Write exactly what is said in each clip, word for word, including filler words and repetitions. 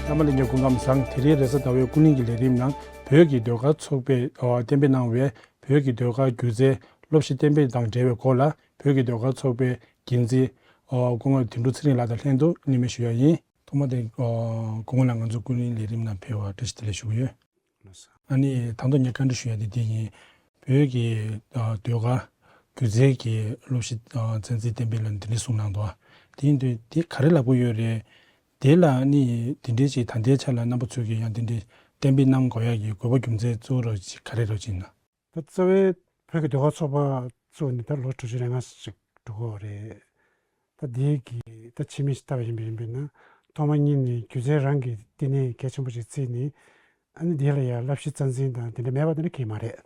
རྣམ་པ་ལྷན་རྒྱས་སྐུ་ཁམས་བཟང་། དེ་རིང་རེས་གཟའ་ཟླ་བའི་ཀུན་གླེང་གི་ལས་རིམ་ནང་བོད་ཀྱི་ཟློས་གར་ཚོགས་པས་གཏན་འབེབས་གནང་བའི་བོད་ཀྱི་ཟློས་གར་སྒྱུ་རྩལ་སློབ་གཞི་གཏན་འབེབས་དང་འབྲེལ་བའི་སྐོར་ལ། བོད་ཀྱི་ཟློས་གར་ཚོགས་པའི་འགན་འཛིན་སྐུ་ངོ་དོན་གྲུབ་ཚེ་རིང་ལགས་དང་ལྷན་དུ་གླེང་མོལ་ཞུ་ཡ་ཡིན། ཐོག་མ་དེ་སྐུ་ངོ་ལ་ང་ཚོ་ཀུན་གླེང་ལས་རིམ་ནང་ཕེབས་པར་བཀྲ་ཤིས་བདེ་ལེགས་ཞུ་གི་ཡོད། ཨ་ནི་ད་དུང་ངས་བཀའ་འདྲི་ཞུ་ཡ་དེ་འདི་ཡིན། བོད་ཀྱི་ཟློས་གར་སྒྱུ་རྩལ་གྱི་སློབ་གཞི་རྩ་འཛིན་གཏན་འབེབས་ལ་འདི་འདྲ་གསུངས་གནང་འདུག་དེ་ཡིན་དུས་དེ་ག་རེ་ལབ་ཀྱི་ཡོད་རེད། དེ་ལ་ཨ་ནི་དེ་འདྲའི་ཅིག་ད་ལྟའི་ཆ་ལ་རྣམ་པ་ཚོས་ཀྱིས་ཡང་དེ་འདྲའི་གཏན་འབེབས་གནང་དགོས་ཡ་གི་དགོས་པ་རྒྱུ་མཚན་གཙོ་བོ་ར་ཅིག་ག་རེ་ར་ཅིག་ཡིན་ན། ད་རྩ་བའི་བོད་ཀྱི་ཟློས་གར་ཚོགས་པ་བཙུགས་ནས་ད་ལོ་དྲུག་ཅུ་རེ་ལྔ་ཞིག་འགྲོ་གི་ཡོད་རེད། ད་འདིའི་གི་ད་ཕྱི་མིག་ཅིག་ལྟ་བ་ཡིན་པ་ཡིན་པས་ན། ཐོག་མ་ཉིད་ནས་སྒྱུ་རྩལ་རང་གི་བསྟི་གནས་གལ་ཆེན་པོ་ཞིག་བརྩིས་ནས། ཨ་ནི་འདི་ལ་ཡང་བསླབ་གཞི་རྩ་འཛིན་དང་དེ་འདྲ་མེད་པ་དེ་འདྲ་གང་ཡང་མ་རེད།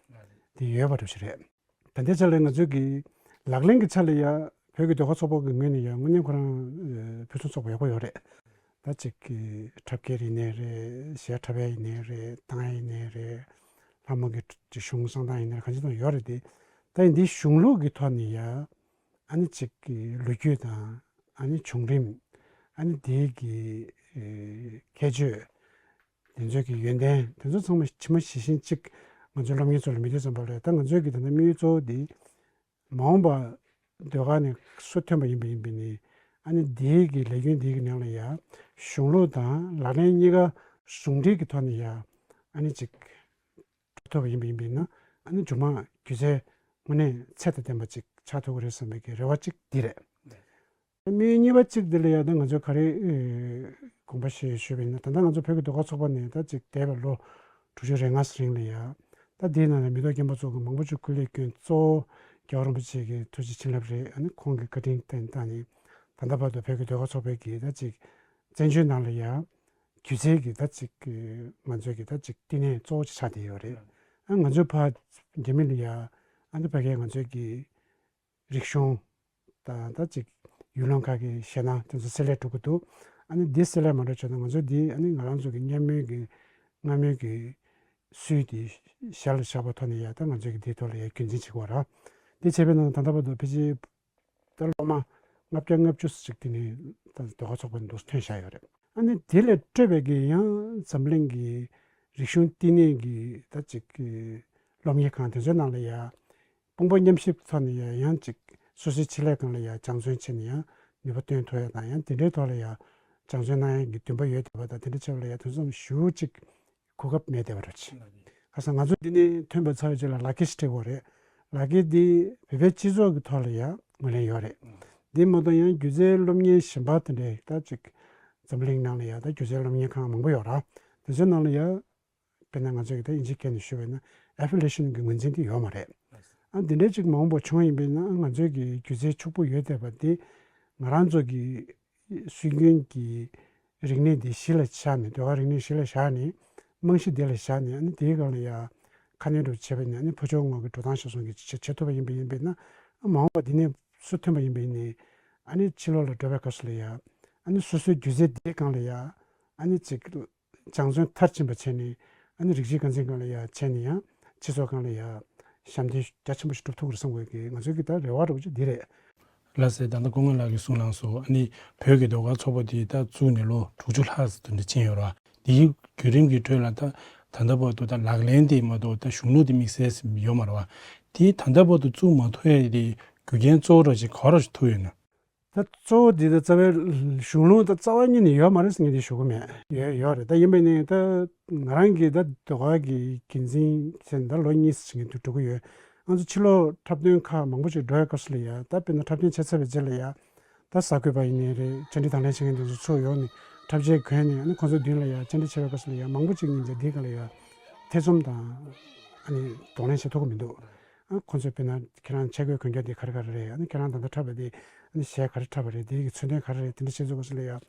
དེ་ཡོད་པ་འདྲ་ཞིག་རེད། ད་ལྟའི་ཆ་ལ་ང་ཚོའི་གི་ལག་ལེན་གྱི་ཆ་ལ་ཡང་བོད་ཀྱི་ཟློས་གར་ཚོགས་པ་གི་ངོས་ནས་ཡང་དངོས་གནས་ཁོ་རང་ཨ་ཕུན་སུམ་ཚོགས་པ་ཡག་པོ་ཡོད་རེད། ད་ཅིག་གི་འཁྲབ་སྐྱེལ་ཡིན་ནའི་རེད། གཞས་འཁྲབ་ཡ་ཡིན་ནའི་རེད། བཏང་ཡ་ཡིན་ནའི་རེད། ལྷ་མོ་གི་གཞུང་བསྲང་སྟངས་ཡིན་ནའི་རེད། གང་ཅི་ཐོག་ཡོད་རེད་དེ། ད་ཡིན་འདི་གཞུང་ལུགས་ཀྱི་ཐོག་ནས་ཡ་ཨ་ནི་ཅིག་གི་ལོ་རྒྱུས་དང་ཨ་ནི་བྱུང་རིམ། ཨ་ནི་དེའི་གི་ཨེ་ཁྱད་ཆོས། དེ་ཚོའི་གི་ཡོན་ཏན་དེ་ཚོ་ཚང་མ་ཇི་མ་ཇི་བཞིན་ཅིག་ང་ཚོའི་སློབ་གཉེར་ཚོ་ལ་མི་འདོད་ཙམ་པ་ལས། ད་ང་ཚོའི་གི་ད་ལྟ་དམིགས་ཡུལ་གཙོ་བོ་འདི་མ་འོངས་པ་ཟློས་གར་ནས་སུ་ཐོན་པ་ཡིན་པ་ཡིན་པས་ནི། ཨ་ནི་འདིའི་གི་ལས་རྒྱུན་འདིའི་གི་ནང་ལ་ཡ་གཞུང་ལུགས་དང་ལག་ལེན་གཉིས་ཀ་ཟུང་འབྲེལ་གྱི་ཐོག་ནས་ཡ་ཨ་ནི་ཅིག་ཐུབ་པ་ཡིན་པ་ཡིན་པས་ན། ཨ་ནི་མཇུག་མ་སྒྱུ་རྩལ་དངོས་གནས་ཚད་དང་ལྡན་པ་ཅིག་ཆགས་ཐུབ་ཀྱི་རེད་བསམ་པའི་གི་རེ་བ་ཅིག་འདི་རེད། དམིགས་ཡུལ་གཉིས་པ་གཅིག་འདི་ལ་ཡང་ད་ང་ཚོས་ག་རེ་ཨེ་དགོངས་པ་བཞེས་ཞུས་པ་ཡིན་ན། ད་ལྟ་ང་ཚོ་བོད་ཀྱི་ཟློས་གར་ཚོགས་པ་ནས་ད་ཅིག་འདས་པའི་ལོ་དྲུག་ཅུ་རེ་ལྔ་ཙམ་རིང་ལ་ཡང་། ད་འདིའི་ནང་ལ་མི་ཐོག་རྒན་པ་ཚོ་གི་མང་པོ་ཅིག་སྐུ་ལས་བསྐྱོན། གཙོ་བོ་རྒྱལ་བ་རིན་པོ་ཆེ་གི་ཐུགས་རྗེ་བྱིན་རླབས་རེད། ཨ་ནི་ཁོང་གི་བཀའ་དྲིན་བརྟེན་བཏང་ནས་ད་ལྟ་བར་དུ་བོད་ཀྱི་ཟློས་གར་ཚོགས་པའི་གི་ད་ཅིག་བཙན་བྱོལ་ནང་ལ་ཡང་སྒྱུ་རྩལ་གྱི་ད་ཅིག་གི་ང་ཚོའི་གི་ད་ཅིག་བསྟི་གནས་གཙོ་བོ་ཅིག་ཆགས་བསྡད་ཡོད་རེད། ཨ་ང་ཚོའི་ཕ་རྒྱ་མི་ལ་ཡང་ཨ་ནི་ཕ་གིའི་ང་ཚོའི་གི་རིག་གཞུང་དང་ད་ཅིག་ཡུལ་ལུང་ཁག་གི་གཞས་སྣ་དེ་ཚོ་བསྲེས་ལས་འགྲོ་གི་འདུག་ཨ་ནི་འདི་བསྲེས་ལས་མ་འགྲོ་བྱས་ན་ང་ཚོ་འདི་ཨ་ནི་ང་རང་ཚོ་གི་སྔ་མོའི་གི་སྔ་མོའི་གི་སྲོལ་དེ་གཞི་ལ་བཞག་པའི་ཐོག་ནས་ཡ་ད་ང་ཚོའི་གི་འདིའི་ཐོག་ལ་ཡ་རྒྱུན་འཛིན་བྱེད་དགོས་ར། འདི་བྱས་པའི་ནང་ད་ལྟ་བར་དུ་ཕལ་ཆེར་ད་སློབ་མ་ལྔ་བརྒྱ་ལྔ་བཅུ་ཙམ་ཅིག་དེ་ནས་ད་ཟློས་གར་ཚོགས་པ་འདུག་ཐོན་བཞག་ཡོད་རེད། ཨ་ནི་དེ་ལས་སྤྲོས་པའི་གི་ཡང་འཛམ་གླིང་གི་རིག་གཞུང་བསྟི་གནས་ཀྱི་ད་ཅིག་གི་སློབ་གཉེར་ཁང་དེ་ཚོའི་ནང་ལ་ཡ་དཔུང་པ་མཉམ་གཤིབ་ཐོག་ནས་ཡ་ཡང་ཅིག་སོ་སོའི་ཆེད་ལས་སྒང་ལ་ཡ་སྦྱང་བརྩོན་བྱས་ནས་ཡང་ནུས་པ་བཏོན་ཐུབ་ཡ་དང་། ཡང་དེ་འདྲའི་ཐོག་ལ་ཡ་སྦྱང་བརྩོན་གནང་ཡ་གི་འདུན་པ་ཡོད་བསྡད་པ་དང་། དེ་འདྲ་བྱས་པ་ལ་ཡ་དུས་མཚམས་ཞེ་པོ་ཅིག་གོ་སྐབས་མེད་བསྡད་པ་འདྲ་ཅིག་ཁ་སང་ང་ཚོ་འདི་ནས་ཐོན་པ་ཚར་བའི་རྗེས་ལ་ལག་ཁྱེར་ཞིག་སྤྲད་དགོས་རེད། ལག་ཁྱེར་འདི་བོད་པའི་སྤྱི་ཚོགས་ཀྱི་ཐོག་ལ་ཡ་ངོས་ལེན་ཡོད་རེད། འདི་མ་གཏོགས་ཡང་སྒྱུ་རྩལ་སློབ་གཉེར་གཞན་པ་དེ་འདྲའི་ད་ཅིག་འཛམ་གླིང་ནང་ལ་ཡ་ད་སྒྱུ་རྩལ་སློབ་གཉེར་ཁང་མང་པོ་ཡོད་ར། དེ་ཚོའི་ནང་ལ་ཡ་དཔེར་ན་ང་ཚོས་ཀྱི་ད་དབྱིན་ཇིའི་སྐད་ནས་ཞུས་པ་ཡིན་ན་ཨེ་ཕི་ལེ་ཤན་གྱི་ངོས་འཛིན་དེ་ཡོད་མ་རེད། ཨ་འདི་འདྲའི་ཅིག་མ་འོངས་པ་བྱུང་ཡིན་པས་ན་ང་ཚོའི་གི་སྒྱུ་རྩལ་ཕྱུག་པོ་ཡོད་བསྡད་པ་འདི་ང་རང་ཚོ་གི་སྲོལ་རྒྱུན་གྱི་རིག་གནས་འདི་གཞི་ལ་བཞག་ནས། ཟློས་གར་རིག་གནས་གཞི་ལ་བཞག་ནས། རྨང་གཞི་འདི་ལ་བཞག་ནས། ཨ་ནི་དེའི་སྒང་ལ་ཡ་ཁ་སྣོན་རུ་བྱས་པ་ཡིན་ན། ཨ་ནི་ཕོ་ཆུང་ངོས་ཀྱི་འགྲོ་སྟངས་གཞིར་བཟུང་གི་བྱེད་བྱེད་ཐུབ་པ་ཡིན་པ་ཡིན་པས་ན། ཨ་མ་འོངས་པ་འདི་ནས་སུ་ཐོན་པ་ཡིན་པ་ཡིན་ནའི། ཨ་ནི་ཕྱི་ལོགས་ལ་འགྲོ་བའི་སྐབས་སུ་ལ་ཡ་ཨ་ནི་སོ་སོའི་སྒྱུ་རྩལ་འདིའི་སྒང་ལ་ཡ་ཨ་ནི་ཅིག་སྦྱང་བརྩོན་མཐར་ཕྱིན་པ་བྱས་ནས། ཨ་ནི་རིགས་གཅིག་རྐང་འཛིན་སྒང་ལ་ཡ་བྱས་ནས་ཡང་སྤྱི་ཚོགས་སྒང་ལ་ཡ་ཞབས་འདེགས་རྒྱ་ཆེན་པོ་ཞིག་སྒྲུབ་ཐུབ་ཀྱི་རེད་བསམ་དགོས་ཀྱི་ང་ཚོའི་གི་ད་རེ་བ་འདྲ་བོ་ཅིག་འདི་རེད། ལགས་སེ། ད་ལྟ་སྐུ་ངོ་ལགས་ཀྱིས་གསུངས་གནང་སོང་། ཨ་ནི་བོད་ཀྱི་ཟློས་གར་ཚོགས་པ་དེ་ད་བཙུགས་ནས་ལོ་དྲུག་ཅུ་ལྷག་ཙམ་དེ་འདྲ་ཕྱིན་ཡོད་རེད་བ། དེའི་བརྒྱུད་རིམ་གྱི་ཁྲོད་ལ་ད་ད་ལྟ་བར་དུ་ད་ལག་ལེན་དེ་མ་གཏོགས་ད་གཞུང་ལུགས་དེ་དམིགས་བསལ་ཡོད་མ་རེད་བ། དེ་ད་ལྟ་བར་དུ་བཙུགས་མ་ཐུབ་ཡ་དེ་རྒྱུ་རྐྱེན་གཙོ་བོ་ར་ཅིག་ག་རེ་ཐུག་ཡོད་ན། ད་གཙོ་བོ་འདི་ད་རྩ་བའི་གཞུང་ལུགས་ད་རྩ་བ་ཉིད་ནས་ཡོད་མ་རེད་ཟེར་ངས་འདི་ཞུ་གི་མེད། ཡོད་ཡོད་རེད། ད་ཡིན་པས་ནི་ད་ང་རང་གི་ད་ཟློས་གར་གྱི་འགན་འཛིན་བྱས་ནས་ད་ལོ་གཉིས་ཙམ་ཞིག་འགྲོ་གི་ཡོད། ང་ཚོ་ཕྱི་ལོགས་འཁྲབ་སྟོན་ཁག་མང་པོ་ཞིག་འགྲོ་བའི་སྐབས་སུ་ལ་ཡ། ད་དཔེར་ན་འཁྲབ་སྟོན་བྱས་ཚར་བའི་རྗེས་ལ་ཡ། ད་གསར་འགོད་པ་ཡིན་ནའི་རེད། བཅར་འདྲི་དང་ལེན་བྱེད་མཁན་དེ་ཚོ་ཚུར་ཡོང་ནས་འཁྲབ་ཆས་གོན་ནས། ཨ་ནི་ཁོང་ཚོའི་མདུན་ལ་ཡ་བཅར་འདྲི་བྱེད་པའི་སྐབས་སུ་ལ་ཡ་མང་པོ་ཅིག་ཉིད་ཀྱིས་འདིའི་སྒང་ལ་ཡ་ཐེ་ཚོམ་དང་། ཨ་ནི་གདོང་ལེན་བྱེད་ཐུབ་ཀྱི་མི་འདུག་ཨ་ཁོང་ཚོས་དཔེར་ན་ཁྱེད་རང་ཆས་གོས་གོན་རྒྱུ་དེ་ག་རེ་ག་རེ་རེད། ཨ་ནི་ཁྱེད་རང་ད་ལྟ་འཁྲབ་པ་དེ་ཨ་ནི་གཞས་ག་རེ་འཁྲབ་པ་རེད། དེ་གི་ཚོན་དོན་ག་རེ་རེད། དེ་འདྲ་བཤད་ཚུལ་སྐབས་སུ་ལ་ཡ། ཨ་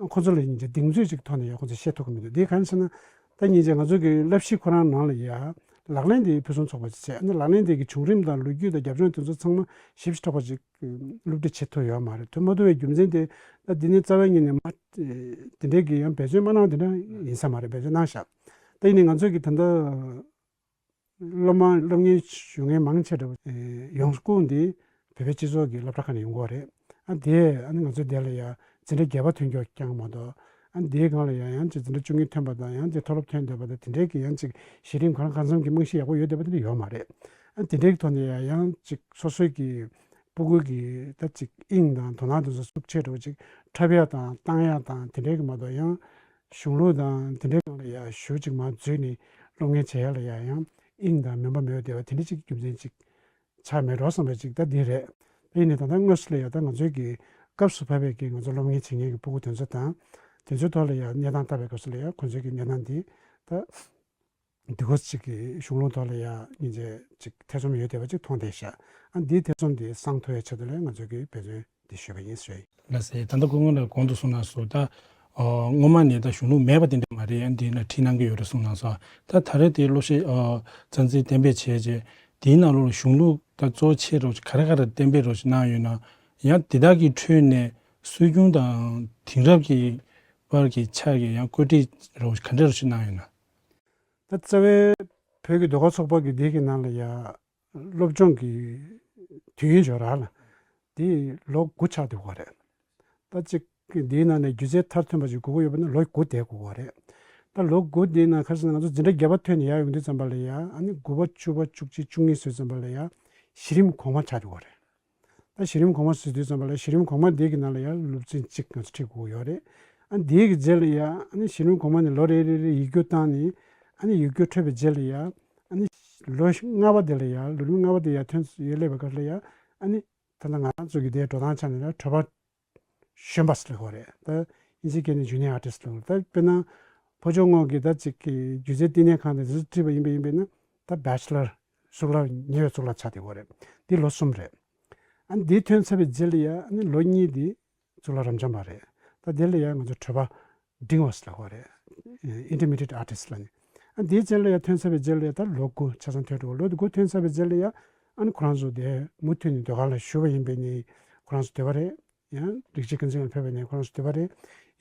ཁོང་ཚོ་ལ་ཡིན་གྱི་གདེང་ཚོད་ཅིག་ཐོག་ནས་ཡ་ཁོང་ཚོས་བཤད་ཐུབ་ཀྱི་མི་འདུག་དེ་གང་ཡིན་ཟེར་ན། ད་སྙིང་རྗེ་ང་ཚོ་གི་བསླབ་གཞི་ཁོ་རང་ནང་ལ་ཡ་ལག་ལེན་དེ་ཕུན་སུམ་ཚོགས་པ་ཅིག་བྱས། ཨ་ནི་ལག་ལེན་དེ་གི་བྱུང་རིམ་དང་ལོ་རྒྱུས་དང་རྒྱབ་ལྗོངས་དེ་ཚོ་ཚང་མ་ཞིབ་ཕྲ་པོ་ཅིག་སློབ་ཁྲིད་བྱེད་ཐུབ་ཡོད་མ་རེད། ཐུབ་མ་ཐུབ་པའི་རྒྱུ་མཚན་དེ་ད་འདི་ནི་རྩ་བའི་ཉིད་ནས་མ་དེ་འདྲའི་གི་ཡང་འབད་བརྩོན་མ་གནང་། དེ་འདྲ་ཡིན་ས་མ་རེད། འབད་བརྩོན་གནང་ཤག་ད་ཡིན་ནའི་ང་ཚོས་གི་ད་ལྟ་སློབ་མ་སློབ་གཉེར་ཞུ་མཁན་མང་ཆེ་འདྲ་བོ་ཡོངས་བསྐོར་འདི་བོད་པའི་སྤྱི་ཚོགས་ཀྱི་སློབ་གྲྭ་ཁག་ནས་ཡོང་གི་ཡོད་རེད། ཨ་དེ་ཨ་ནི་ང་ཚོའི་དེ་ལ་ཡ་འཛིན་གྲྭ་བརྒྱད་པ་ཐོན་རྒྱུ་རྐྱང་མ་གཏོགས། ཨ་འདིའི་སྒང་ལ་ཡང་ཡང་ཅིག་འཛིན་གྲྭ་བཅུ་གཉིས་ཐོན་པ་དང་ཡང་ཅིག་མཐོ་སློབ་ཐོན་བསྡད་པ་དང་དེ་འདྲའི་གི་ཡང་ཅིག་གཞི་རིམ་གང་གང་འཚམ་གྱི་རྨང་གཞི་ཡག་པོ་ཡོད་བསྡད་པ་དེ་འདྲ་ཡོད་མ་རེད། ཨ་དེ་འདྲའི་གི་ཐོག་ནས་ཡང་ཡང་ཅིག་སོ་སོའི་གི་སྤུ་གུ་གི་ད་ཅིག་དབྱིངས་དང་དོ་སྣང་དེ་ཚོ་ཤུགས་ཆེ་འགྲོ་ཅིག་འཁྲབ་ཡག་དང་བཏང་ཡག་དང་དེ་འདྲའི་གི་མ་གཏོགས་ཡང་གཞུང་ལུགས་དང་དེ་འདྲའི་སྒང་ལ་ཡང་ཞུ་ཅིག་མ་འཛུལ་ནས་སློབ་གཉེར་བྱེད་ཡག་ལ་ཡང་ཡང་དབྱིངས་དང་མོས་པ་མེད་པ་བསྡད་པ་དེ་འདྲ་ཅིག་རྒྱུ་མཚན་ཅིག་ཆགས་མེད་འགྲོ་བསམ་པའི་ཅིག་ད་འདི་རེད། ད་ཡིན་ནའི་ད་ལྟ་དངོས་སུ་ལ་ཡ་ད་ང་ཚོའི་གི་སྐབས་སུ་བབས་པའི་གི་ང་ཚོ་སློབ་གཉེར་བྱེད་མཁན་གི་སྤུ་གུ་དེ་ཚོ་དང་། དེ་ཚོའི་ཐོག་ལ་ཡ་གནས་སྟངས་ལྟ་བའི་སྐབས་སུ་ལ་ཡ་ཁོང་ཚོའི་གི་གནས་སྟངས་འདི་ད་འདི་གོ་ཅིག་གི་གཞུང་ལུགས་ཐོག་ལ་ཡ་སྙིང་རྗེ་ཅིག་ཐེ་ཚོམ་ཡོད་བསྡད་པ་ཅིག་མཐོང་བསྡད་ཤག་ཨ་འདིའི་ཐེ་ཚོམ་འདི་སངས་ཐུབ་ཡ་ཆེད་དུ་ལ་ང་ཚོའི་གི་འབད་བརྩོན་འདི་ཞུས་པ་ཡིན་ཞུ་ཡ་ཡིན། ལགས་སེ། ད་ལྟ་སྐུ་ངོ་ལགས་གོང་དུ་གསུངས་གནང་སོང་། ད་ཨ་སྔོན་མ་ནས་ད་གཞུང་ལུགས་མེད་པ་དེ་འདྲ་མ་རེད། ཡང་འདི་ན་ཁྲིད་གནང་གི་ཡོད་རེད་གསུངས་གནང་སོང་། ད་ད་རེས་དེ་སློབ་ཕྲུག་ཨ་རྩ་འཛིན་གཏན་འབེབས་བྱས་རྗེས་དེའི་ནང་ལོགས་ལ་གཞུང་ལུགས་ད་གཙོ་ཆེ་རོགས་ག་རེ་ག་རེ་གཏན་འབེབས་རོགས་གནང་ཡོད་ན། ཡང་དེ་དག་གི་ཁྲོད་ནས་སྲོལ་རྒྱུན་དང་དེང་རབས་ཀྱི་བར་གྱི་ཆ་གི་ཡང་བཀོད་སྒྲིག་རོགས་ག་འདྲ་རོགས་གནང་ཡོད་ན། ད་རྩ་བའི་བོད་ཀྱི་ཟློས་གར་ཚོགས་པ་གི་འདི་གི་ནང་ལ་ཡ་སློབ་སྦྱོང་གི་དུས་ཡུན་ཡོད་ར་ལ། འདི་ལོ་དགུ་ཆགས་བསྡད་ཡོད་རེད། ད་གཅིག་འདིའི་ནང་ནས་སྒྱུ་རྩལ་མཐར་ཐོན་པ་ཞིག་དགོས་ཀྱི་ཡོད་པ་ན་ལོ་དགུ་བསྡད་དགོས་པ་རེད། ད་ལོ་དགུ་འདིའི་ནང་ཁ་སང་ང་ཚོ་འཛིན་གྲྭ་བརྒྱད་པ་ཐོན་ནས་ཡར་ཡོང་དུས་ཙམ་པ་ལ་ཡ་ཨ་ནི་དགུ་པ་བཅུ་པ་བཅུ་གཅིག་བཅུ་གཉིས་ཟེར་དུས་ཙམ་པ་ལ་ཡ་གཞི་རིམ་གོང་མ་ཆགས་བསྡད་ཡོད་རེད། ད་གཞི་རིམ་གོང་མ་ཟེར་དུས་ཙམ་པ་ལ་གཞི་རིམ་གོང་མ་འདི་གི་ནང་ལ་ཡང་སློབ་ཚན་གཅིག་ང་ཚོ་ཁྲིད་དགོས་ཡོད་རེད། ཨ་འདིའི་གི་རྗེས་ལ་ཡང་ཨ་ནི་གཞི་རིམ་གོང་མ་ནས་ལོ་རེ་རེ་རེ་ཡིག་རྒྱུགས་བཏང་ནས་ཨ་ནི་ཡིག་རྒྱུགས་འཕྲོད་པའི་རྗེས་ལ་ཡང་ཨ་ནི་ལོ་ལྔ་པ་དེ་ལ་ཡང་ལོ་རིམ་ལྔ་པ་དེ་ཡང་ཐོན་ཡོད་སླེབས་པའི་སྐབས་ལ་ཡང་ཨ་ནི་ད་ལྟ་ང་རང་ཚོ་གི་དེའི་འགྲོ་སྟངས་ཆ་ནས་ཡང་གྲོད་པ་གཞོན་པ་ཟེར་ལབ་ཡོད་རེད། ད་ཨིན་ཇིའི་སྐད་ནས་Junior Artist ལབ་ཡོད་རེད། ད་དཔེར་ན་ཕོ་མཆོག་ངོས་ཀྱི་ད་ཅིག་གི་སྒྱུ་རྩལ་བསྟི་གནས་ཁང་དེ་ཚོ་ཁྲིད་པ་ཡིན་པ་ཡིན་པས་ན་ད་Bachelor གཙུག་ལག་ཉེ་བའི་གཙུག་ལག་ཆགས་བསྡད་ཡོད་རེད། འདི་ལོ་གསུམ་རེད། ཨ་ནི་འདི་ཐོན་ཚར་བའི་རྗེས་ལ་ཡ་ཨ་ནི་ལོ་གཉིས་འདི་གཙུག་ལག་རབ་འབྱམས་པ་རེད། ད་དེ་ལ་ཡ་ང་ཚོ་གྲོད་པ་འབྲིང་བ་ཟེར་ལབ་ཡོད་རེད། Intermediate Artist ལབ་ནས། ཨ་འདིའི་རྗེས་ལ་ཡ་ཐོན་ཚར་བའི་རྗེས་ལ་ཡ་ད་ལོ་དགུ་ཆ་ཚང་ཐོན་འགྲོ་བ། ལོ་དགུ་ཐོན་ཚར་བའི་རྗེས་ལ་ཡ་ཨ་ནི་ཁོ་རང་ཚོ་དེ་མུ་མཐུད་ནས་ཟློས་གར་ལ་ཞུགས་པ་ཡིན་པས་ནི་ཁོ་རང་ཚོ་འདོད་པ་རེད། ཡང་རིགས་གཅིག་རྐང་འཛིན་ལ་ཕེབས་པ་ཡིན་ན་ཁོ་རང་ཚོ་འདོད་པ་རེད།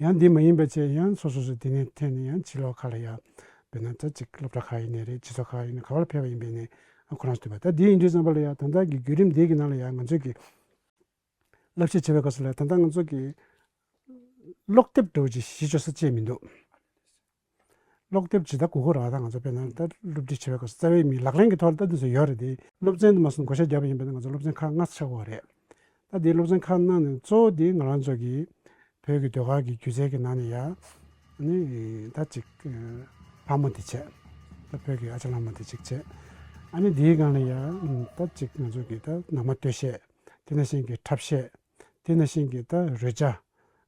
ཡང་འདི་མ་ཡིན་པ་བྱས་ཡང་སོ་སོ་སོ་འདི་ནས་འཐེན་ནས་ཡང་ཕྱི་ལོགས་ཁག་ལ་ཡ་དཔེར་ན་ད་ཅིག་སློབ་གྲྭ་ཁག་ཡིན་ནའི་རེད། སྤྱི་ཚོགས་ཁག་ཡིན་ནའི་ག་པར་ཕེབས་པ་ཡིན་པས་ནི་ཁོ་རང་ཚོ་འདོད་པ། ད་འདི་ཡིན་དུས་ཙམ་པ་ལ་ཡ་ད་ལྟ་གི་བརྒྱུད་རིམ་འདི་གི་ནང་ལ་ཡ་ང་ཚོས་ཀྱི་བསླབ་བྱ་བྱེད་པའི་སྐབས་སུ་ལ་ད་ལྟ་ང་ཚོ་གི་ཀློག་དེབ་འདྲ་བོ་ཅིག་གཞི་བཅོལ་ས་ཅིག་མི་འདུག་ཀློག་དེབ་ཇི་ལྟར་དགོས་ཀྱི་རེད། ད་ང་ཚོ་དཔེར་ན་ད་སློབ་ཁྲིད་བྱེད་པའི་སྐབས་སུ་རྩ་བའི་མི་ལག་ལེན་གྱི་ཐོག་ལ་ད་འདི་ཚོ་ཡོད་རེད་དེ། སློབ་ཚན་དུ་མ་སོང་བགོ་བཤའ་བརྒྱབ་པ་ཡིན་པ་ན་ང་ཚོ་སློབ་ཚན་ཁག་ལྔ་ཆགས་ཀྱི་ཡོད་རེད། ད་དེའི་སློབ་ཚན་ཁག་ནང་ནས་གཙོ་བོ་དེ་ང་རང་ཚོ་གི་བོད་ཀྱི་ཟློས་གར་གྱི་སྒྱུ་རྩལ་གྱི་ནང་ནས་ཡ་ནི་ད་ཅིག་ལྷ་མོ་དེ་བྱས། ད་བོད་ཀྱི་ཨ་ཅག་ལྷ་མོ་དེ་ཅིག་བྱས། ཨ་ནི་དེའི་སྒང་ལ་ཡ་ད་ཅིག་ང་ཚོ་གི་ད་ནང་མ་སྟོད་གཞས། དེ་ནང་བཞིན་གྱི་འཁྲབ་གཞས། དེ་ནང་བཞིན་གྱི་ད་རོལ་ཆ།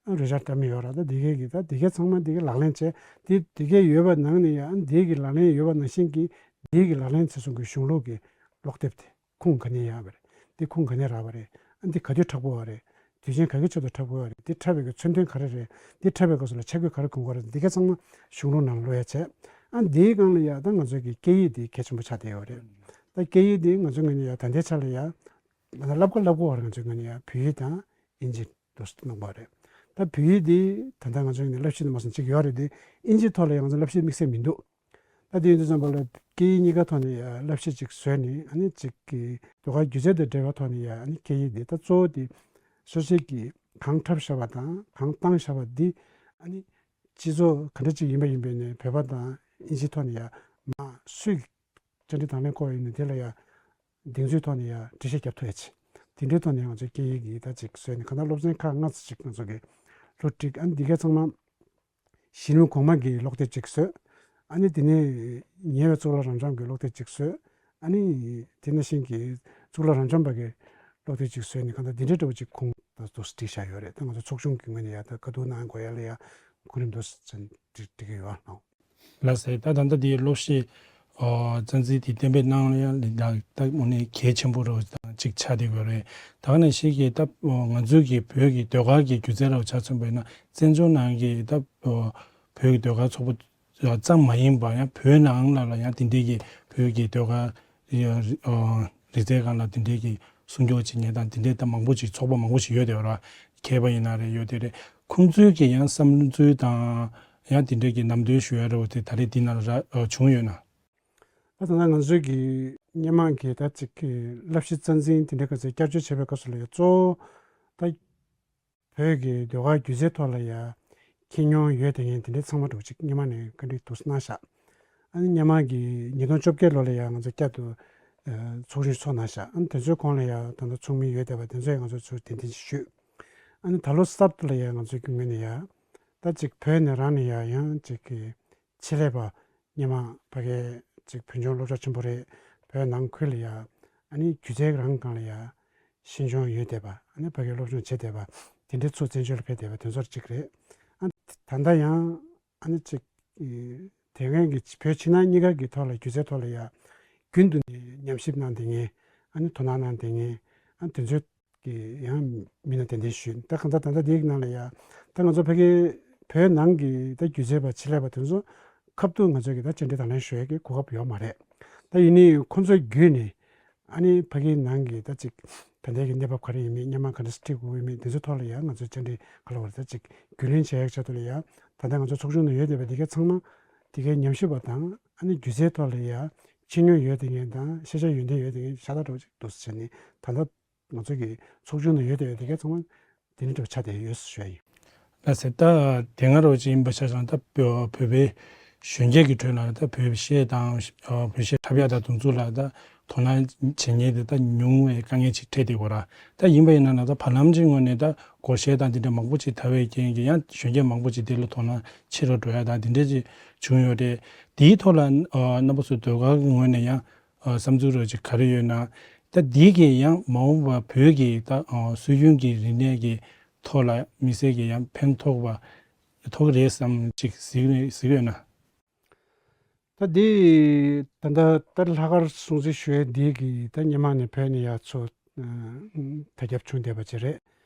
རོལ་ཆ་འདྲ་མིན་ཡོད་ར། ད་དེ་གའི་གི་ད་དེ་གའི་ཚང་མ་དེ་གའི་ལག་ལེན་བྱས། དེ་དེ་གའི་ཡོད་པ་ནང་ནས་ཡང་དེ་གི་ལག་ལེན་ཡོད་པ་ནང་བཞིན་གྱི་དེ་གི་ལག་ལེན་བྱེད་སོང་གི་གཞུང་ལུགས་ཀྱི་ཀློག་དེབ་དེ་ཁུངས་ག་ནས་ཡག་པ་རེད། དེ་ཁུངས་ག་ནས་རག་པ་རེད། ཨ་འདི་ག་དུས་འཁྲབ་དགོས་པ་རེད། དུས་ཆེན་ག་གི་ཆེད་དུ་འཁྲབ་དགོས་པ་རེད། དེ་འཁྲབ་པའི་གི་མཚོན་དོན་ག་རེ་རེད། དེ་འཁྲབ་པའི་སྐབས་སུ་ལ་ཆ་བགོས་ག་རེ་གོན་དགོས་རེད། དེ་གའི་ཚང་མ་གཞུང་ལུགས་ནང་ལ་ཀློག་ཡ་བྱས། ཨ་འདིའི་སྒང་ལ་ཡ་ད་ང་ཚོའི་གི་སྐད་ཡིག་དེ་གལ་ཆེན་པོ་ཆགས་བསྡད་ཡོད་རེད། ད་སྐད་ཡིག་དེ་ང་ཚོའི་ངོས་ནས་ཡ་ད་ལྟའི་ཆ་ལ་ཡ་ད་ལྟ་བསླབ་ག་བསླབ་དགོས་པ་རེད། ང་ཚོའི་ངོས་ནས་ཡ་བོད་ཡིག་དང་ཨིན་ཇི་འདུག་སེ་གནང་བ་རེད། ད་བོད་ཡིག་འདི་ད་ལྟ་ང་ཚོ་ཡིན་ན་བསླབ་གཞི་དུ་མ་སོང་གཅིག་ཡོད་རེད་དེ། ཨིན་ཇིའི་ཐོག་ལ་ཡང་ང་ཚོ་བསླབ་གཞི་དམིགས་བསལ་མི་འདུག་ད་དེ་ཡིན་དུས་ཙམ་པ་ལ་སྐད་ཡིག་གཉིས་ཀ་ཐོག་ནས་ཡ་བསླབ་གཞི་ཅིག་བཟོས་ནས། ཨ་ནི་ཅིག་གི་ཟློས་གར་སྒྱུ་རྩལ་དང་འབྲེལ་བའི་ཐོག་ནས་ཡ་ཨ་ནི་སྐད་ཡིག་འདི་ད་གཙོ་བོ་དེ་སོ་སོའི་གི་གང་འཁྲབ་བཞག་པ་དང་གང་བཏང་བཞག་པ་འདི་ཨ་ནི་སྤྱི་ཚོགས་ག་འདྲ་ཅིག་ཡིན་པ་ཡིན་པས་ནས་བོད་པ་དང་ཨིན་ཇིའི་ཐོག་ནས་ཡ་མ་སུས་བཅར་འདྲི་དང་ལེན་སྐོར་ཡིན་ན་དེ་ལ་ཡ་གདེང་ཚོད་ཐོག་ནས་ཡ་འགྲེལ་བཤད་རྒྱབ་ཐུབ་ཡ་ཆེ། དེ་འདྲའི་ཐོག་ནས་ང་ཚོའི་སྐད་ཡིག་གི་ད་ཅིག་བཟོས་ནས་གང་ལྟར་སློབ་ཚན་ཁག་ལྔ་ཙམ་ཅིག་ང་ཚོ་གི་སློབ་ཁྲིད། ཨ་ནི་འདི་གའི་ཚང་མ་གཞི་རིམ་གོང་མ་གི་ཀློག་དེབ་ཅིག་བཟོས། ཨ་ནི་དེ་ནས་ཉེ་བའི་གཙུག་ལག་རབ་འབྱམས་ཀྱི་ཀློག་དེབ་ཅིག་བཟོས། ཨ་ནི་དེ་ནང་བཞིན་གྱི་གཙུག་ལག་རབ་འབྱམས་པ་གི་ཀློག་དེབ་ཅིག་བཟོས་ནས་གང་ལྟར་འདི་འདྲའི་འདྲ་བོ་ཅིག་ཁུངས་ད་འདུག་སེ་བསྒྲིགས་བཞག་ཡོད་རེད། ད་ང་ཚོ་ཚོགས་ཆུང་གི་ངོས་ནས་ཡ་ད་བཀའ་བསྡུར་གནང་དགོས་ཡ་ལ་ཡ་གོ་རིམ་འདུག་སེ་བསྒྲིགས་བསྒྲིགས་ཀྱི་ཡོད་ཨང་། ལགས་སེ། ད་ད་ལྟ་འདིའི་སློབ་གཞི་ཨོ་རྩ་འཛིན་དེ་གཏན་འབེབས་གནང་ཡ་ལ་ད་དངོས་གནས་གལ་ཆེན་པོ་རུ་ཅིག་ཆགས་བསྡད་ཡོད་རེད། ད་ག་ནང་བཞིན་གྱི་ད་ང་ཚོའི་གི་བོད་ཀྱི་ཟློས་གར་གྱི་སྒྱུ་རྩལ་རུ་ཆ་མཚོན་པ་ཡིན་ན་བཙན་བྱོལ་ནང་གི་ད་ཨོ་བོད་ཀྱི་ཟློས་གར་ཚོགས་པ་ཙམ་མ་ཡིན་པ་ཡང་བོད་ནང་ལ་ལ་ཡང་དེ་འདྲའི་གི་བོད་ཀྱི་ཟློས་གར་ཨོ་རིག་རྩལ་སྒང་ལ་དེ་འདྲའི་གི་སྲུང་སྐྱོབ་བྱེད་མཁན་དང་དེ་འདྲའི་ད་མང་པོ་ཅིག་ཚོགས་པ་མང་པོ་ཞིག་ཡོད་དེ་ར། མཁས་པ་ཡིན་ན་རེད་ཡོད་དེ་རེད། ཁོང་ཚོའི་གི་ཡང་བསམ་ཚུལ་དང་ཡང་དེ་འདྲའི་གི་ལམ་སྟོན་ཞུ་ཡ་རེད་བ། དེ་ད་རེས་འདི་ནང་ལ་ར་བྱུང་ཡོད་ན། ད་ད་ང་ཚོའི་གི་སྔོན་མ་གི་ད་ཅིག་གི་བསླབ་གཞི་རྩ་འཛིན་དེ་འདྲའི་གི་ཚོ་བསྐྱར་བཅོས་བྱེད་པའི་སྐབས་སུ་ལ་ཡ་གཙོ་བོ་ད་བོད་ཀྱི་ཟློས་གར་སྒྱུ་རྩལ་ཐོག་ལ་ཡ་ མཁྱེན་མྱོང་ཡོད་དེ་ངས་དེ་འདྲའི་ཚང་མ་འགྲོ་གཅིག་སྔོན་མ་ནས་བཀའ་འདྲི་དུ་གནང་བཞག་ཨ་ནི་སྔོན་མ་གི་ཉིས་སྟོང་བཅོ་བརྒྱད་ལོ་ལ་ཡང་ང་ཚོ་བསྐྱར་དུ་ཚོགས་རིམ་ཚོགས་གནང་བཞག་ཨ་ནི་དེ་ཚོའི་གོང་ལ་ཡང་ད་ལྟ་ཚོགས་མི་ཡོད་བསྡད་པ་དེ་ཚོ་ཡང་ང་ཚོ་ཚུར་གདན་འདྲེན་ཞུས། ཨ་ནི་ད་ལོ་གསར་དུ་ལ་ཡང་ང་ཚོའི་གི་ངོས་ནས་ཡང་ད་ཅིག་བོད་ནས་རང་ནས་ཡང་ཡང་ཅིག་གི་ཆེད་ལས་པ་སྔོན་མ་ཕ་གི་ཅིག་བོད་ལྗོངས་སློབ་གྲྭ་ཆེན་པོ་རེད། བོད་ནང་ཁུལ་ལ་ཡང་ཨ་ནི་སྒྱུ་རྩལ་རང་སྒང་ལ་ཡང་ཤེས་འཇོན་ཡོད་བསྡད་པ་ཨ་ནི་ཕ་གི་སློབ་སྦྱོང་བྱེད་བསྡད་པ་དེ་འདྲའི་ཚོ་བཙན་བྱོལ་ལ་ཕེབས་བསྡད་པ་དེ་ཚོར་གཅིག་རེད། ཨ་ད་ལྟ་ཡང་ཨ་ནི་ཅིག་ཨེ་དེ་སྔོན་གྱི་བོད་ཕྱི་ནང་གཉིས་ཀ་གི་ཐོག་ལ་སྒྱུ་རྩལ་ཐོག་ལ་ཡང་རྒྱུན་དུ་ནས་ཉམས་ཞིབ་གནང་བསྡད་མཁན་ཨ་ནི་དོ་སྣང་གནང་བསྡད་མཁན་ཨ་ནི་དེ་ཚོའི་གི་ཡང་མི་སྣ་གདན་འདྲེན་ཞུས། ད་གང་ལྟར་ད་ལྟ་འདིའི་ནང་ལ་ཡང་ད་ང་ཚོ་ཕ་གི་བོད་ནང་གི་ད་སྒྱུ་རྩལ་པ་ཆེད་ལས་པ་དེ་ཚོ་ཁ་ཐུག་ང་ཚོ་གི་ད་བཅར་འདྲི་དང་ལེན་ཞུ་ཡས་ཀྱི་གོ་སྐབས་ཡོད་མ་རེད། ད་ཡིན་ནའི་ཁོང་ཚོའི་བརྒྱུད་ནས་ཨ་ནི་ཕ་གིའི་ནང་གི་ད་ཅིག་ད་ལྟའི་གི་གནས་བབ་ག་རེ་ཡིན་མིན་སྔོན་མ་ག་འདྲ་ཁྲིད་དགོས་ཡིན་མིན་དེ་ཚོའི་ཐོག་ལ་ཡང་ང་ཚོས་བཅར་འདྲི་ག་ལ་བར་ད་ཅིག་རྒྱུས་ལོན་བྱེད་ཡག་ཆེད་དུ་ལ་ཡང་ད་ལྟ་ང་ཚོ་ཚོགས་ཆུང་ནང་ཡོད་བསྡད་པ་དེ་གའི་ཚང་མ་དེ་གའི་ཉམས་ཞིབ་པ་དང་ཨ་ནི་སྒྱུ་རྩལ་ཐོག་ལ་ཡང་ཤེས་ཡོན་ཡོད་བསྡད་མཁན་དང་ཤེས་བྱ་ཡོན་ཏན་ཡོད་བསྡད་མཁན་ཤ་སྟག་འདྲ་བོ་ཅིག་འདུག་ཟེར་ནས་ད་ལྟ་ང་ཚོ་གི་ཚོགས་ཆུང་ནང་ཡོད་བསྡད་པ་དེ་གའི་ཚང་མ་དེ་ནི་འགྲོ་ཆ་དེ་ཡོད་ཞུ་ཡ་ཡིན། ལགས་སེ། ད་དེ་སྔ་རོ་ཅིག་ཡིན་པ་ཆ་བཞག་ད་བོད་པའི་གཞོན་སྐྱེས་ཀྱི་ཁྲོད་ལ་ད་བོད་པའི་གཞས་དང་བོད་གཞས་འཁྲབ་ཡ་དང་དེ་ཚོ་ལ་ད་དོ་སྣང་བྱེད་མཁན་དེ་ད་ཉུང་བའི་དཀའ་ངལ་ཅིག་འཕྲད་བསྡད་ཡོད་ར། ད་ཡིན་པ་ཡིན་ན་ན་ད་བར་ལམ་གྱི་ངོས་ནས་ད་སྒོར་གཞས་དང་དེ་འདྲ་མང་པོ་ཅིག་དར་བའི་རྐྱེན་གྱིས་ཡང་གཞོན་སྐྱེས་མང་པོ་ཅིག་དེ་ལ་དོ་སྣང་ཆེ་རུ་འགྲོ་ཡ་དང་དེ་འདྲ་ཅིག་བྱུང་ཡོད་རེད། དེའི་ཐོག་ལ་རྣམ་པ་ཚོ་ཟློས་གར་གྱི་ངོས་ནས་ཡང་བསམ་ཚུལ་རོ་ཅིག་ག་རེ་ཡོད་ན། ད་འདི་གིས་ཡང་མ་འོངས་པ་བོད་ཀྱི་ད་སྲོལ་རྒྱུན་གྱི་རིག་གནས་ཀྱི་ཐོག་ལ་དམིགས་བསལ་གྱི་ཡང་ཕན་ཐོགས་པ་ཐོགས་རེད་བསམ་ཅིག་གཟིགས་གཟིགས་ཡོད་ན། ད་འདི་ད་ལྟ་ད་ལྷག་དཀར་སྲུང་བརྩི་ཞུ་ཡས་འདི་གི་ད་སྔོན་མ་ནས་བོད་ནས་ཡར་ཚུར་ད་རྒྱབ་བྱུང་བསྡད་པ་ཅིག་རེད།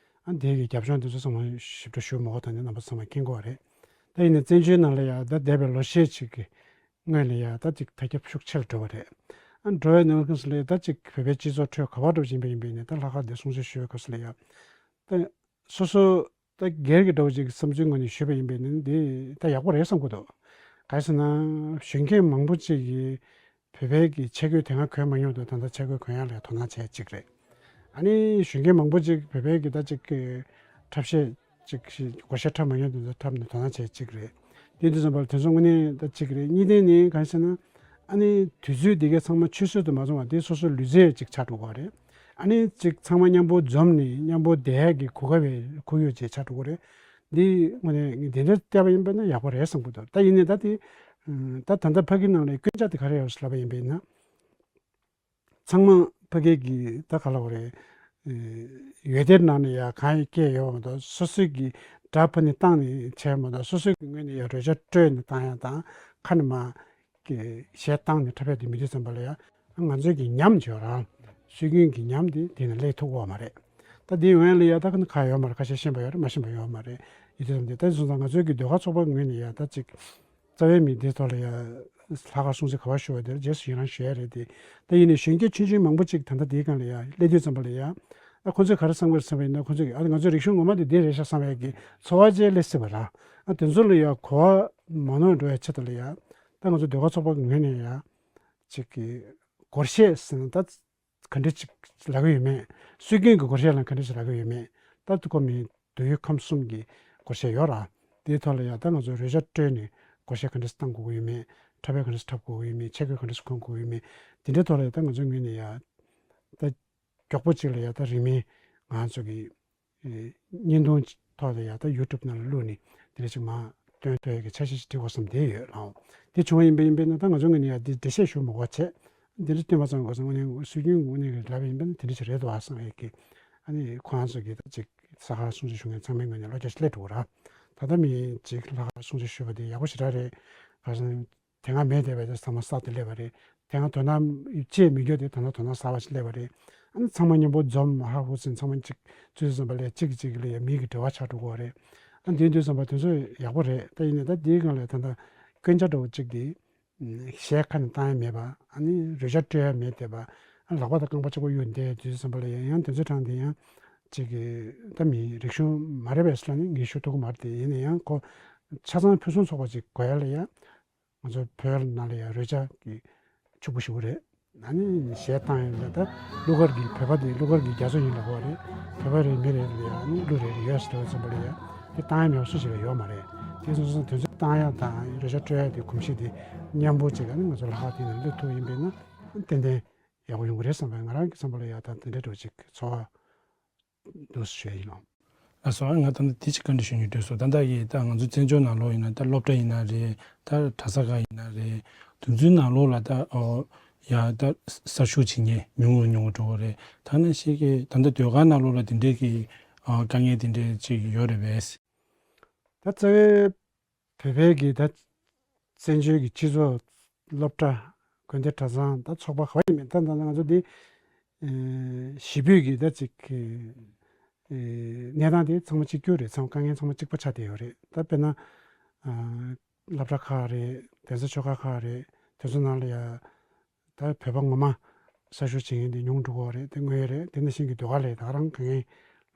ཨ་འདི་གི་རྒྱབ་ལྗོངས་འདི་ཚོ་ཚང་མ་ཞིབ་ཕྲ་ཞུ་མ་དགོས་ད་ནི་རྣམ་པ་ཚང་མ་མཁྱེན་གྱི་ཡོད་རེད། ད་ཡིན་ནའི་བཙན་བྱོལ་ནང་ལ་ཡང་ད་འདས་པའི་ལོ་ཤས་ཅིག་གི་སྔོན་ལ་ཡང་ད་ཅིག་ད་རྒྱབ་ཤུགས་ཆེར་འགྲོ་བ་རེད། ཨ་འགྲོ་བའི་ནང་ལ་ཁོང་ཚོ་ལ་ད་ཅིག་བོད་པའི་སྤྱི་ཚོགས་ཁྲོད་ག་བ་འགྲོ་བཞིན་པ་ཡིན་པས་ནི་ད་ལྷག་དཀར་འདི་སྲུང་བརྩི་ཞུ་བའི་སྐབས་སུ་ལ་ཡང་ད་སོ་སོ་ད་སྒེར་གྱི་འདྲ་བོ་ཅིག་བསམ་ཚུལ་ངོས་ནས་ཞུས་པ་ཡིན་པས་ནི་འདི་ད་ཡག་པོ་རེད་བསམ་གྱི་འདུག་གང་ཡིན་ཟེར་ན་གཞོན་སྐྱེས་མང་པོ་ཅིག་གིས་བོད་པའི་གི་ཆས་གོས་དེ་སྔ་གོན་མ་མྱོང་དུས་ད་ལྟ་ཆས་གོས་གོན་ཡག་ལ་དོ་སྣང་བྱེད་ཅིག་རེད། ཨ་ནི་གཞོན་སྐྱེས་མང་པོ་ཅིག་བོད་པའི་གི་ད་ཅིག་གི་འཁྲབ་གཞས་ཅིག་ཤི་སྒོར་གཞས་འཁྲབ་མ་མྱོང་དུས་ད་འཁྲབ་ནས་དོ་སྣང་བྱེད་ཅིག་རེད། དེ་དུས་ཙམ་པར་དེ་ཚོ་དངོས་གནས་ད་ཅིག་རེད། གཉིས་ལྡན་ནི་གང་ཡིན་ཟེར་ན་ཨ་ནི་དུས་ཚོད་འདི་གའི་ཚང་མ་ཆུད་ཟོས་དུ་མ་སོང་བ་དེ་སོ་སོ་ལུས་རྩལ་ཅིག་ཆགས་འགྲོ་གི་རེད། ཨ་ནི་ཅིག་ཚང་མ་མཉམ་པོ་འཛོམས་ནས་མཉམ་པོ་བསྡད་ཡག་གི་གོ་སྐབས་ཡོད་ཅིག་ཆགས་འགྲོ་གི་རེད། འདི་དངོས་གནས་ངས་དེ་འདྲ་བལྟས་པ་ཡིན་པ་ན་ཡག་པོ་རེད་བསམ་གྱི་འདུག་ད་ཡིན་ནའི་ད་དེ་ད་ད་ལྟ་ཕ་གི་ནང་ལ་སྐྱོན་ཆ་དེ་ག་རེ་ཡོད་ཟེར་ལབ་པ་ཡིན་པས་ན། ཚང་མ་ཕ་གི་གི་ད་ག་ལབ་དགོས་རེད། ཡོད་དེར་ནང་ནས་ཡ་གང་ཡང་སྐྱེས་ཡོད་མ་གཏོགས་སོ་སོའི་གི་དགྲ་ཕ་ནས་བཏང་ནས་བྱས་མ་གཏོགས་སོ་སོའི་གི་ངོས་ནས་ཡ་རོལ་ཆ་སྤྲོད་ནས་བཏང་ཡ་དང་ཁ་ནས་མ་གི་གཞས་བཏང་ནས་འཁྲབ་ཡ་དེ་མི་དུས་ཙམ་པ་ལ་ཡ་ང་ཚོའི་གི་ཉམས་བརྗོད་རང་སྲོལ་རྒྱུན་གི་ཉམས་དེ་དེ་ནས་སླེབས་ཐུབ་ཀྱི་ཡོད་མ་རེད། ད་དེའི་འོན་ལ་ཡ་ད་ཁ་ནས་ཁ་ཡོད་མ་རེད། ཁ་ཤས་ཤེས་པ་ཡོད་རེད། མ་ཤེས་པ་ཡོད་མ་རེད། ཡིན་དུས་ཙམ་དེ་ད་སོང་ཙང་ང་ཚོའི་གི་ཟློས་གར་ཚོགས་པ་གི་ངོས་ནས་ཡ་ད་ཅིག་རྩ་བའི་མི་འདིའི་ཐོག་ལ་ཡང་ལྷག་དཀར་སྲུང་བརྩི་ག་པར་ཞུ་བ་དེར་རྗེས་སུ་ཡི་རང་ཞུ་ཡ་རེད་དེ། ད་ཡིན་ནའི་གཞོན་སྐྱེས་ཆུང་ཆུང་མང་པོ་ཅིག་ད་ལྟ་འདིའི་སྒང་ལ་ཡང་སླེབས་དུས་ཙམ་པ་ལ་ཡང་ཨ་ཁོང་ཚོས་ག་རེ་བསམ་གི་རེད་བསམ་པ་ཡིན་ན། ཁོང་ཚོས་ཨ་ང་ཚོའི་རིག་གཞུང་ངོ་མ་དེ་འདི་རེད་ཤག་བསམ་ཡས་ཀྱི་ཚོར་བ་ཅིག་སླེབས་སྲིད་པ་ར། ཨ་དེ་ཚོ་ལ་ཡང་གོ་བ་མ་ནོར་འགྲོ་ཡ་ཆེད་དུ་ལ་ཡང་ད་ང་ཚོ་ཟློས་གར་ཚོགས་པ་གི་ངོས་ནས་ཡང་ཅིག་གི་སྒོར་གཞས་ཟེར་ན་ད། ག་འདྲ་ཅིག་ལབ་ཀྱི་ཡོད་མེད། སྲོལ་རྒྱུན་གྱི་སྒོར་གཞས་ལ་ག་འདྲ་ཅིག་ལབ་ཀྱི་ཡོད་མེད། ད་དུ་གོ་མི་དུ་ཡུལ་ཁམས་གསུམ་གྱི་སྒོར་གཞས་ཡོད་ར། དེའི་ཐོག་ལ་ཡང་ད་ང་ཚོས་རོལ་ཆ་སྤྲོད་ནས་སྒོར་གཞས་ག་འདྲ་ཅིག་བཏང་དགོས་ཀྱི་ཡོད་མེད། འཁྲབ་དཔེ་ག་འདྲ་ཅིག་འཁྲབ་དགོས་ཀྱི་ཡོད་མེད། ཆས་གོས་ག་འདྲ་ཅིག་གོན་དགོས་ཀྱི་ཡོད་མེད། དེ་འདྲའི་ཐོག་ལ་ཡང་ད་ང་ཚོའི་ངོས་ནས་ཡང་ད་མགྱོགས་པོ་ཅིག་ལ་ཡང་ད་རིན་མེད་ང་ཚོ་གི་བརྙན་ཐུང་ཐོག་ལ་ཡང་ད་ཡུ་ཊུབ་ནང་ལ་བླུགས་ནས་དེ་འདྲ་ཅིག་མར་སྟོན་ཐུབ་ཡག་གི་འཆར་གཞི་ཞིག་སྒྲིག་དགོས་བསམ་བསྡད་ཡོད་ལགས། དེ་བྱུང་བ་ཡིན་པ་ཡིན་པས་ན་ད་ང་ཚོ་ངོས་ནས་ཡང་དེ་འགྲེལ་བཤད་ཞུ་མ་དགོས་བྱས། དེ་འདྲ་སྟོན་པ་ཙམ་དགོས་ས་ངོས་ནས་སྲོལ་རྒྱུན་ངོས་ནས་ལབ་པ་ཡིན་པས་ན་དེ་འདྲ་ཞིག་རེད་འདུག་ཨ་བསམ་ཡག་གི་ཨ་ནི་ཁོ་རང་ཚོ་གི་ད་ཅིག་ལྷག་དཀར་སྲུང་བརྩི་ཞུ་མཁན་ཚང་མའི་ངོས་ནས་བློ་འགྱོད་ཞིག་སླེབས་འགྲོ་གི་ར། ད་ལྟ་མི་ཅིག་ལྷག་དཀར་སྲུང་བརྩི་ཞུ་བ་དེ་ཡག་པོ་ཞེ་དྲག་རེད། ག་རེ་ཟེར་ན། དེ་སྔ་མེད་བསྡད་པའི་དེ་ཚང་མ་གསར་དུ་སླེབས་པ་རེད། དེ་སྔ་དོ་སྣང་བྱེད་མི་རྒྱུ་དེ་ད་ལྟ་དོ་སྣང་གསར་པ་ཞིག་སླེབས་པ་རེད། ཨ་ནི་ཚང་མ་མཉམ་པོ་འཛོམས་ཧ་ཧུ་ཟིན་ཚང་མ་གཅིག་ཚུད་ཙམ་པ་ལས་གཅིག་གིས་གཅིག་ལ་ཡ་མིག་གི་འབྲེལ་བ་ཆགས་འགྲོ་གི་རེད། ཨ་ནི་དེ་དུས་ཙམ་པ་དེ་ཚོ་ཡག་པོ་རེད། ད་ཡིན་ནའི་ད་དེའི་སྒང་ལ་ད་ལྟ་སྐྱོན་ཆ་འདྲ་བོ་གཅིག་དེ་གཞས་ཁ་ནས་བཏང་ཡ་མེད་པ། ཨ་ནི་རོལ་ཆ་སྤྲོད་ཡ་མེད་བསྡད་པ། ཨ་ལག་པ་དང་རྐང་པ་གཅིག་པོ་གཡུག་བསྡད་དུས་ཙམ་པ་ལ་ཡ་ཡང་དེ་ཚོའི་གྲས་དེ་ཡང་གཅིག་གི་ད་མི་རིག་གཞུང་མ་རེད་པས་ལབ་ནས་ངས་ཞུ་ཐུབ་ཀྱི་མ་རེད་དེ། ཡིན་ན་ཡང་ཁོ་ཆ་ཚང་ཕུན་སུམ་ཚོགས་པ་ཅིག་དགོས་ཡ་ལ་ཡ། ང་ཚོ་བོད་ནང་ལ་ཡང་རོལ་ཆ་གི་ཕྱུག་པོ་ཞེ་པོ་རེད། ཨ་ནི་གཞས་བཏང་ཡོང་ལ་ད་གླུ་གར་གྱི་བོད་པ་དེ་གླུ་གར་གྱི་རྒྱ་མཚོ་ཡིན་ལབ་པ་རེད། བོད་པ་རེད་མི་རེད་ལ་ཡང་ཨ་ནི་གླུ་རེ་རེ་ཡོད་ཟེར་བ་ཙམ་པ་ལ་ཡང་དེ་བཏང་ཡ་མེད་པ་སུ་ཞིག་ལ་ཡོད་མ་རེད། དེ་སོ་སོ་དུས་ཚོད་བཏང་ཡག་དང་རོལ་ཆ་སྤྲོད་ཡག་དེ་གོམས་གཤིས་དེ་མཉམ་པོ་ཅིག་ཨ་ནི་ང་ཚོ་ལྷག་དེ་ནང་སླེབས་ཐུབ་ཡིན་པས་ན་ཏན་ཏན་ཡག་པོ་ཡོང་གི་རེད་བསམ་པའི་ང་རང་གི་བསམ་པ་ལ་ཡག་དང་དེ་འདྲའི་འགྲོ་ཅིག་ཚོར་བ་འདུག་ཞུ་ཡ་ཡིན་ནོ། ལགས་སོ། ང་ད་ལྟ་དེ་ཅིག་བཀའ་འདྲི་ཞུ་སྙིང་འདོད་སོང་། ད་ལྟ་གི་ད་ང་ཚོ་བཙན་བྱོལ་ནང་ལོགས་ཡིན་ན་ད་སློབ་གྲྭ་ཡིན་ན་རེད། ད་གྲྭ་ས་ཁག་ཡིན་ན་རེད། དེ་ཚོའི་ནང་ལོགས་ལ་ད་ཨོ་ཡ་ད་གསར་ཞུགས་བྱེད་མཁན་ཉུང་ཉུང་འགྲོ་གི་རེད། ད་ནང་བཞིན་གྱི་ད་ལྟ་ཟློས་གར་ནང་ལོགས་ལ་དེ་འདྲའི་གི་ཨ་དཀའ་ངལ་དེ་འདྲའི་ཅིག་ཡོད་རེད་པས། ད་རྩ་བའི་བོད་པའི་གི་ད་བཙན་བྱོལ་གྱི་སྤྱི་ཚོགས་སློབ་གྲྭ་དགོན་སྡེ་གྲྭ་ཚང་ད་ཚོགས་པ་ག་བ་ཡིན་མིན་ད་ད་ང་ཚོ་འདི་ཨེ་གཞིས་སྤོས་ཀྱི་ད་ཅིག་ཨེ་གནས་སྟངས་དེ་ཚང་མ་གཅིག་གྱུར་རེད། ཚང་དཀའ་ངལ་ཚང་མ་གཅིག་པ་ཆགས་བསྡད་ཡོད་རེད། ད་དཔེར་ན་ཨ་སློབ་གྲྭ་ཁག་རེད། གདན་ས་ཆོས་ཁང་ཁག་རེད། དེ་ཚོ་ནང་ལ་ཡ། ད་བོད་པ་ངོ་མ་གསར་ཞུགས་བྱེད་མཁན་དེ་ཉུང་འགྲོ་གི་རེད། དེ་དངོས་ཡོད་རེད། དེ་ནང་བཞིན་གྱི་ཟློས་གར་ལ་ད་ག་རང་དཀའ་ངལ་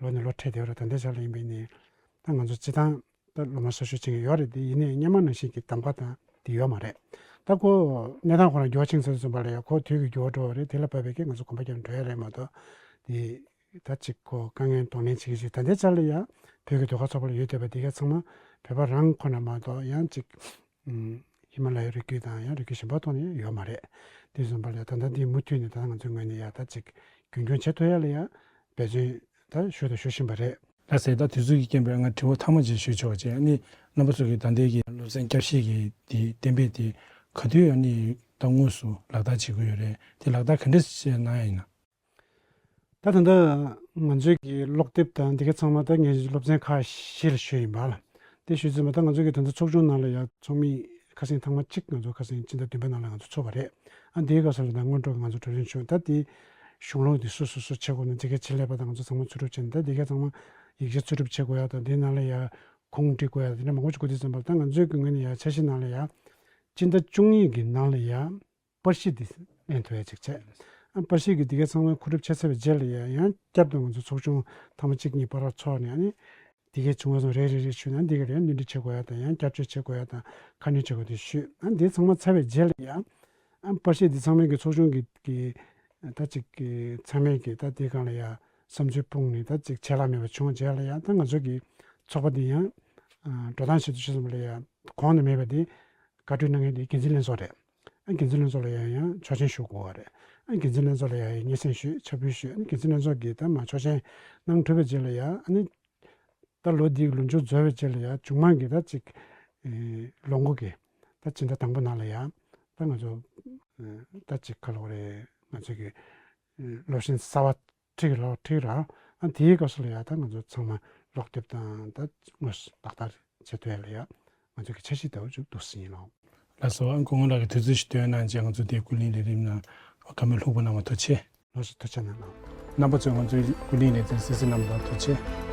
ལོ་ནས་ལོ་འཕྲད་བསྡད་ཡོད་རེད། ད་ལྟའི་ཆ་ལ་ཡིན་པ་ཡིན་ནའི་ད་ང་ཚོ་སྤྱི་བཏང་ད་སློབ་མ་གསར་ཞུགས་བྱེད་མཁན་ཡོད་རེད། དེ་ཡིན་ནའི་སྔོན་མ་ནང་བཞིན་གྱི་གདམ་ག་དང་དེ་ཡོད་མ་རེད། ད་ཁོ་གནས་སྟངས་ཁོ་རང་འགྱུར་བ་ཕྱིན་ཚར་དུས་ཙམ་པ་ལ་ཡ་ཁོ་དུས་ཀྱི་འགྱུར་བ་འགྲོ་བ་རེད། དེ་ལ་བབས་པའི་གི་ང་ཚོ་གོམ་པ་རྒྱབ་འགྲོ་ཡ་རེད་མ་གཏོགས་དེ་ད་ཅིག་ཁོ་དཀའ་ངལ་གདོང་ལེན་བྱེད་ཀྱི་ཞིག་ད་ལྟའི་ཆ་ལ་ཡ་བོད་ཀྱི་ཟློས་གར་ཚོགས་པ་ལ་ཡོད་བསྡད་པ་དེ་ག་ཚང་མ་བོད་པ་རང་ཁོ་ན་མ་གཏོགས་ཡང་ཅིག་ཧི་མ་ལ་ཡའི་རི་རྒྱུད་དང་ཡང་རི་རྒྱུད་གཞན་པ་ཐོག་ནས་ཡོད་མ་རེད། དེ་བཟུང་པ་ལ་ད་ལྟ་འདི་མུ་མཐུད་ནས་ད་ང་ཚོའི་ངོས་ནས་ཡ་ད་ཅིག་རྒྱུན་འཁྱོངས་བྱེད་ཐུབ་ཡ་ལ་ཡ་འབད་བརྩོན་ད་ཞུ་དང་ཞུ་བཞིན་པ་རེད། ལགས་སེ། ད་དུས་ཚོད་ཀྱི་རྐྱེན་པས་ང་དྲི་བ་ཐ་མ་ཅིག་ཞུ་ཆོག་ཅེས་ཨ་ནི་རྣམ་པ་ཚོ་གི་ད་ལྟའི་གི་སློབ་ཚན་བསྐྱར་ཞིབ་ཀྱི་དེ་གཏན་འབེབས་དེ་ག་དུས་ཨ་ནི་ད་དངོས་སུ་ལག་བསྟར་བྱེད་ཀྱི་ཡོད་རེད། དེ་ལག་བསྟར་ག་འདྲས་བྱས་གནང་ཡ་ཡིན་ན། ད་ད་ལྟ་ང་ཚོའི་གི་ཀློག་དེབ་དང་འདི་ག་ཚང་མ་ད་ངས་སློབ་ཚན་ཁག་བཞི་ལ་ཞུས་ཡིན་པ་ལ། དེ་ཞུས་ཚུན་མ་ད་ང་ཚོའི་གི་ད་ལྟ་ཚོགས་ཆུང་ནང་ལ་ཡ་ཚོགས་མི་ཁ་སང་ཐེངས་མ་གཅིག་ང་ཚོ་ཁ་སང་སྤྱི་ཟླ་བདུན་པའི་ནང་ལ་ང་ཚོ་ཚོགས་པ་རེད། ཨ་འདིའི་སྐབས་སུ་ལ་ད་སྔོན་འགྲོ་གི་ང་ཚོ་གྲོས་རིམ་བྱུང་ད་དེ་གཞུང་ལུགས་འདི་སུ་སུ་སུ་བྱེད་དགོས་ན་འདི་ག་ཆེད་ལས་པ་དང་ང་ཚོ་ཚང་མ་ཚུད་གྲུབ་བྱས་ནས་ད་འདི་ག་ཚང་མ་ཡིག་ཆ་ཚུད་གྲུབ་བྱེད་དགོས་ཡ་དང་འདིའི་ནང་ལ་ཡ་ཁུངས་འབྲི་དགོས་ཡ་དེ་འདྲ་མང་པོ་ཞིག་དགོས་དུས་ཙམ་པ་ལ་ད་ང་ཚོའི་གི་ངོས་ནས་ཡ་འཆར་གཞི་ནང་ལ་ཡ་སྤྱི་ཟླ་བཅུ་གཉིས་ཀྱི་ནང་ལ་ཡ། པར་གཞི་འདི་ལེན་ཐུབ་ཡ་ཅིག་བྱས། ཨ་པར་གཞི་གི་འདི་གའི་ཚང་མ་མཁོ་སྒྲུབ་བྱས་ཚར་བའི་རྗེས་ལ་ཡ་ཡང་བསྐྱར་དུ་ང་ཚོ་ཚོགས་ཆུང་ཐེངས་མ་གཅིག་གཉིས་བར་ལ་ཚོགས་ནས་ཨ་ནི་འདི་གའི་བྱུང་བ་སོང་རེ་རེ་རེ་ཞུས་ན་འདི་ག་ལ་ཡང་སྣོན་འཕྲི་བྱེད་དགོས་ཡ་དང་ཡང་བསྐྱར་བཅོས་བྱེད་དགོས་ཡ་དང་ཁ་སྣོན་བྱེད་དགོས་དེ་ཞུས། ཨ་འདི་ཚང་མ་ཚར་བའི་རྗེས་ལ་ཡ་ཨ་པར་གཞི་འདི་ཚང་མའི་གི་ཚོགས་ཆུང་གི་གི་ད་ཅིག་གི་ཚང་མའི་གི་ད་འདི་སྒང་ལ་ཡ་བསམ་ཚུལ་སྤུངས་ནས་ད་ཅིག་ཆད་ལྷག་མེད་པ་བྱུང་རྗེས་ལ་ཡ་ད་ང་ཚོ་གི་ཚོགས་པ་འདི་ཡང་འགྲོ་སྟངས་བྱེད་དུ་ཆུད་སོང་བ་ལ་ཡ་གོང་ནས་མེད་པ་འདི་བཀའ་འཁྲོལ་གནང་མཁན་འདི་འགན་འཛིན་ལྷན་ཚོགས་རེད། ཨ་འགན་འཛིན་ལྷན་ཚོགས་ལ་ཡང་ཡང་ཆོག་མཆན་ཞུ་དགོས་པ་རེད། ཨ་འགན་འཛིན་ལྷན་ཚོགས་ལ་ཡང་ཡང་སྙན་སེང་ཞུས་ཕྱག་ཕུལ་ཞུས། ཨ་འགན་འཛིན་ལྷན་ཚོགས་ཀྱིས་ད་མ་ཆོག་མཆན་གནང་གྲུབ་པའི་རྗེས་ལ་ཡང་ཨ་ནི་ད་ལོ་འདིའི་ལོ་མཇུག་རྫོགས་པའི་རྗེས་ལ་ཡང་མཇུག་མ་གི་ད་ཅིག་ཨེ་ལོ་འགོ་གི་ད་སྤྱི་ཟླ་དང་པོ་ནང་ལ་ཡང་ད་ང་ཚོ་ཨེ་ད་ཅིག་ག་ལབ་དགོས་རེད། ང་ཚོ་གི་ཨེ་སློབ་གཞི་གསར་པ་ཁྲིད་རོགས་ཁྲིད་རོགས། ཨ་དེའི་སྐབས་སུ་ལ་ཡང་ད་ང་ཚོ་ཚང་མ་ཀློག་དེབ་དང་ད་དངོས་སུ་ལག་བསྟར་བྱེད་ཐུབ་ཡ་ལ་ཡང་ང་ཚོ་གི་འཆར་གཞི་ལྟ་བུ་ཅིག་འདུག་སེ་ཡིན་ལགས། ལགས་སོ། ཨ་སྐུ་ངོ་ལགས་ཀྱིས་དུས་ཚོད་ཞིག་བཏོན་གནང་བྱས་ང་ཚོ་དེའི་ཀུན་གླེང་ལས་རིམ་ནང་བཀའ་མོལ་ལྷུག་པོ་གནང་བ་ཐུགས་རྗེ་ཆེ། ལགས་སོ། ཐུགས་རྗེ་གནང་ལགས། རྣམ་པ་ཚོས་ང་ཚོའི་ཀུན་གླེང་ལས་རིམ་གསན་གཟིགས་གནང་བ་ཐུགས་རྗེ་ཆེ།